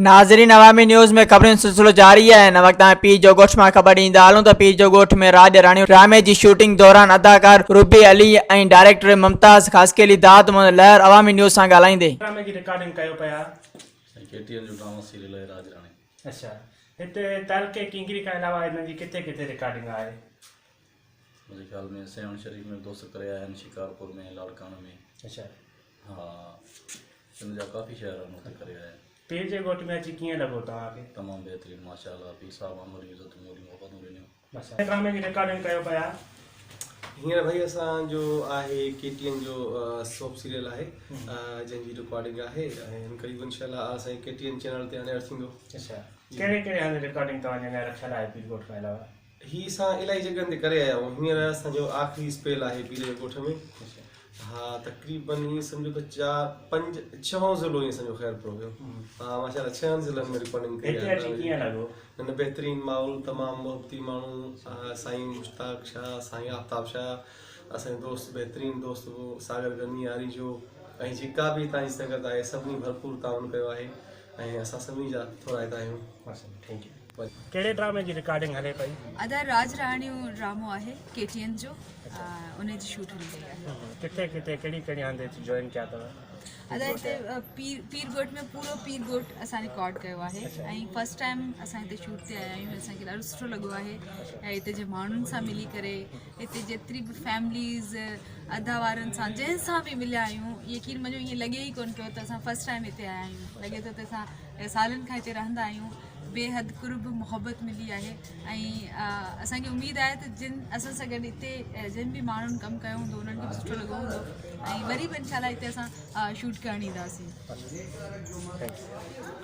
ناظرين عوامي نيوز ۾ خبرن جو سلسلو جاري آهي هن وقت اوهان پير جو ڳوٺ مان خبر ڏيندا هلون ته پير جو ڳوٺ ۾ راڄ راڻيون ڊرامي جي شوٽنگ دوران اداڪار روبي علي ۽ ڊائريڪٽر ممتاز خاصخيلي داد محمد لهر عوامي نيوز سان ڳالهائيندي. ڊرامي جي رڪارڊنگ ڪيو پيا. سائين ڪي ٽي اين جو ڊرامو سيريل آهي راڄ راڻي. اڇا هتي تعلقي ڪينگري کان علاوه هنن جي ڪٿي ڪٿي رڪارڊنگ آهي. منهنجي خيال ۾ سيوهڻ شريف ۾ به دوست ڪري آيا آهن شڪارپور ۾ لاڙڪاڻه ۾. اڇا. ها سنڌ جا ڪافي شهر آهن اتي ڪري آيا آهن. پير جي ڳوٺ ۾ اچي ڪيئن لڳو توهان کي؟ تمام بهترين ماشاء الله پير صاحب آمريون عزتون موريون محبتون ڏنيون. ماشاء ڊرامي جي رڪارڊنگ ڪيو پيا. هينئر ڀائي اسان جو آهي ڪي ٽي اين جو سوپ سيريل آهي جنهن جي رڪارڊنگ آهي ۽ ان قريب انشاء الله اسان جي ڪي ٽي اين چينل تي آن ايئر ٿيندو. اڇا ڪهڙي ڪهڙي هنڌ رڪارڊنگ توهان جي اڃا رکيل آهي پير ڳوٺ کان علاوه؟ هي اسان الائي جڳهن تي ڪري آيا آهيون هينئر اسان جو آخري اسپيل آهي پير جي ڳوٺ ۾ ها تقريبن ائين سمجهو ته چار پنج ڇهون ضلعو ائين سمجهو خيرپور هيو ها ماشاء الله ڇهن ضلعن ۾ رڪارڊنگ ڪئي هتي اچي ڪيئن لڳو؟ نه نه بهترين ماحول تمام محبتي ماڻهو سائين مشتاق شاهه سائين آفتاب شاهه اسان جو دوست بهترين دوست ساگر غني آريجو ۽ جيڪا به هتان جي سنگت آهي سڀني ڀرپور تعاون ڪيو آهي ۽ اسان سڀني جا ٿورائتا آهيون. Thank you. ڪهڙي ڊرامي جي رڪارڊنگ هلي پئي؟ ادا راڄ راڻيون ڊرامو آهي ڪي ٽي اين جو ان جي شوٽ هلي رهي آهي. ڪٿي ڪٿي ڪهڙي ڪهڙي هنڌ جوائن ڪيا اٿو؟ ادا هتي پير پير ڳوٺ ۾ پورو پير ڳوٺ اسان رڪارڊ ڪيو آهي ۽ فرسٽ ٽائيم اسان هتي شوٽ تي آيا آهيون اسان کي ڏاڍو سٺو لڳو آهي ۽ هتي جي ماڻهن سان ملي ڪري هتي جيتري به فيمليز ادا وارن سان جنهن سان به مليا آهيون يقين مڃو ائين لڳي ئي ڪونه پيو ته اسان فرسٽ ٽائيم هتي آيا آهيون لڳي ٿو ته اسان سالن کان هتي رهندا آهيون بي حد قرب محبت ملي آهي ۽ اسان کي اميد آهي ته جن اسان سان گڏ هتي جن به ماڻهن ڪم ڪيو هوندو انهن کي به سٺو لڳو هوندو ۽ وري به انشاء الله هتي اسان شوٽ ڪرڻ اينداسين.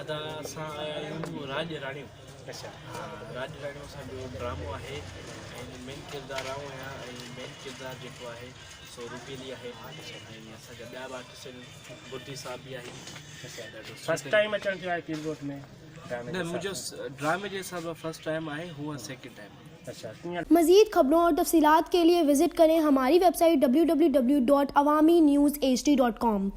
ادا اسان آيا آهيون راڄ راڻيون اڇا ها راڄ راڻيون اسان جو ڊرامو آهي ۽ مين ڪردار آئون آهيان ۽ مين ڪردار جيڪو آهي سو روپيلي آهي ۽ اسان جا ٻيا به آرٽسٽ آهن بردي صاحب به آهن ڏاڍو فرسٽ ٽائيم اچڻ ٿيو آهي پير ڳوٺ ۾؟ نه منهنجو ڊرامي جي حساب سان فرسٽ ٽائيم آهي هونئن سيڪنڊ ٽائيم آهي. مزيد خبرون اور تفصيلات کے لئے وزٽ ڪرين ھماري website W W W dot Awami news H D dot com.